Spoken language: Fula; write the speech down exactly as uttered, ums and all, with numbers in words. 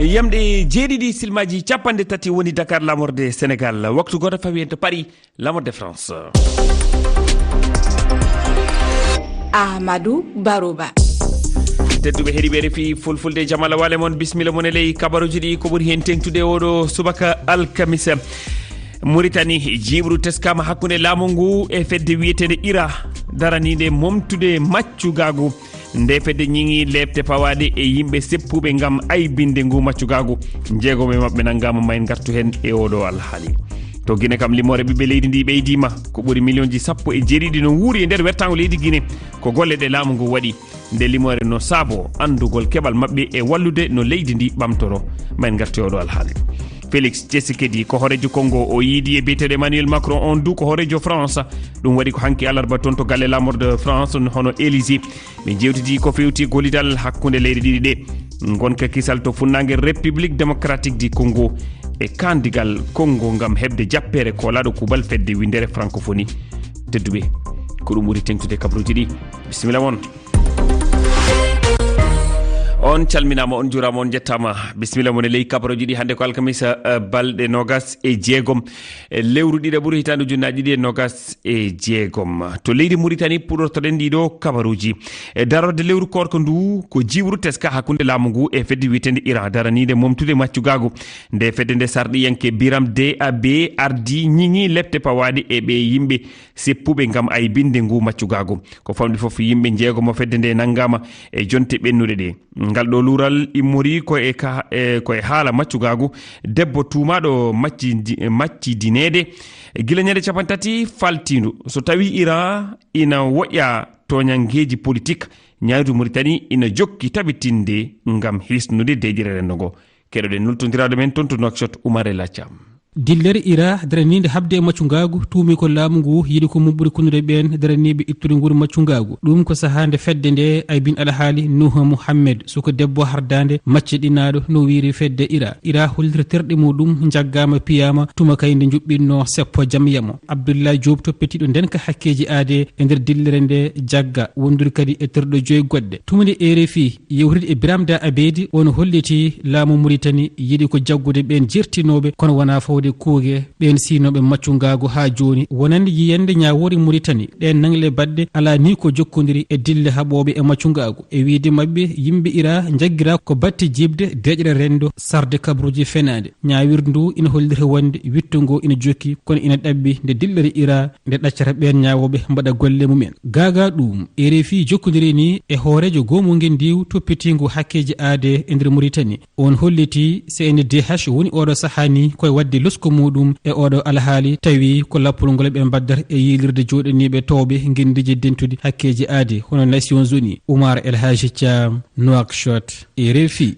Yamɗe jeeɗiɗi silmaji capanɗe tati woni Dakar, lamorde Sénégal. Waktu gooto fawi en to Paris, lamorde France. Amadou Baroba. Tedduɓe heɗiɓe R F I Fulfulde, jamala wale mon, bismilla mon e ley kabaruji ɗi, ko ɓuri hen teŋtude oɗo subaka alkamisa. Muritani, jiiɓru teskama hakkunde laamu ngu e fedde wiyeteende ira, daraniinde momtude maccugagu. Nde fedde ñiŋi leepte pawaɗe e yimɓe seppuɓe ngam aybinde ngu maccugagu. Jeegom e maɓɓe nanngama, ma en ngartu hen e oɗo alhaali. To Gine kam, limoore ɓiɓɓe leydi ndi ɓeydima. Ko ɓuri miliyonji sappo e jeeɗiɗi no wuuri e nder wertaango leydi Gine. Ko golle ɗe laamu ngu waɗi. Nde limoore no saabo anndugol keɓal maɓɓe e wallude no leydi ndi ɓamtoro. Ma en ngartu e oɗo alhaali. Félix Tshisekedi ko hooreejo Congo, o yiidi e biyeteeɗo Emmanuel Macron, on du ko hooreejo France. Ɗum waɗi ko hanki alarba toon to galle laamorde France, hono Élysée. Ɓe jewtidi ko fewti gollidal hakkunde leyɗe ɗiɗi ɗe. Ngonka kisal to funnaange République Démocratique du Congo e kandigal Congo ngam heɓde jappere koolaaɗo kuubal fedde winndere Francophonie. Tedduɓe, ko ɗum ɓuri teŋtude kabaruuji ɗi. Bisimilla mon. On calminaama, on njuuraama, on njettaama. Bisimilla mon e ley kabaruuji ɗi. Hannde ko alkamisa, eh, balɗe noogas e jeegom, eh, lewru ɗiɗaɓuru, hitaande ujunnaaji ɗiɗi e noogas e jeegom. To leydi Muritani puɗortoɗen ɗiɗo kabaruuji. E darorde lewru koorko ndu, ko jiiɓru teska hakkunde laamu ngu e fedde wiyeteende Iran, daraniinde momtude maccugaagu. Nde fedde nde, sarɗiyanke Biram D A B ardi, ñiŋi lepte pawaaɗe e ɓe yimɓe seppuɓe ngam aybinde ngu maccugaagu. Ko famɗi fof, yimɓe jeegomo fedde nde nanngaama e jonte ɓennuɗe ɗe. Ngal ɗo luural immori ko e ka, e, ko e haala maccugaagu debbo tuumaaɗo macci-, maccidineede. Gila ñande cappanɗe tati faltiindu, so tawi Iran ina woƴƴa tooñanngeeji politik, ñaawirdu Muritani ina jokki tabitinde ngam hisnude deeƴere renndo ngo. Keɗoɗen nultondiraɗo men toon to Nouakchott, Oumar El Thiam. Dillere Ira daraniinde haɓde e maccungaagu, tuumi ko laamu ngu yiɗi ko mo ɓuri kunnude ɓeen daraniiɓe ittude nguuru maccungaagu. Ɗum ko sahaa nde fedde nde aybin alhaali Nuha Mohammed, suka debbo hardaande macciɗinaaɗo, no wiiri fedde Ira. Ira hollira terɗe muɗum njaggaama, piyaama, tuma kay nde njuɓɓinnoo seppo jamyamo. Abdoulaye Diop, toppitiiɗo ndenka hakkeeji aadee e nder dillere nde, jagga, wondude kadi e terɗe joyi goɗɗe. Tuma nde R F I yewtidi e Biram Da Abedi, on holliti laamu Muritani yiɗi ko jaggude ɓeen jertinooɓe, kono wonaa fawde kuuge ɓeen siinooɓe maccungaagu haa jooni, wonande yiyannde ñaawoore Muritani. Ɗeen naŋle baɗɗe alaa ni ko jokkondiri e dille haɓooɓe e maccungaagu. E wiyde maɓɓe, yimɓe Ira njaggira ko batte jiiɓde deeƴre renndo, sarde kabaruuji fenaande. Ñaawirdu ndu ina hollira wonde witto ngo ina jokki, kono ina ɗaɓɓi nde dillere Ira nde ɗaccata ɓeen ñaawooɓe mbaɗa golle mumen. Gaagaa ɗum, R F I jokkondiri ni e hooreejo goomu ngendiiwu toppitiingu hakkeeji aadee e nder Muritani. On holliti C N D H woni oɗo sahaa ni koye waɗde losko muɗum e oɗo alhaali, tawi ko lappol ngol ɓe mbaddata e yiilirde jooɗaniiɓe toowɓe ngendiiji dentuɗi hakkeeji aadee, hono Nations Unies. Oumar El Hadji Thiam, Nouakchott, R F I.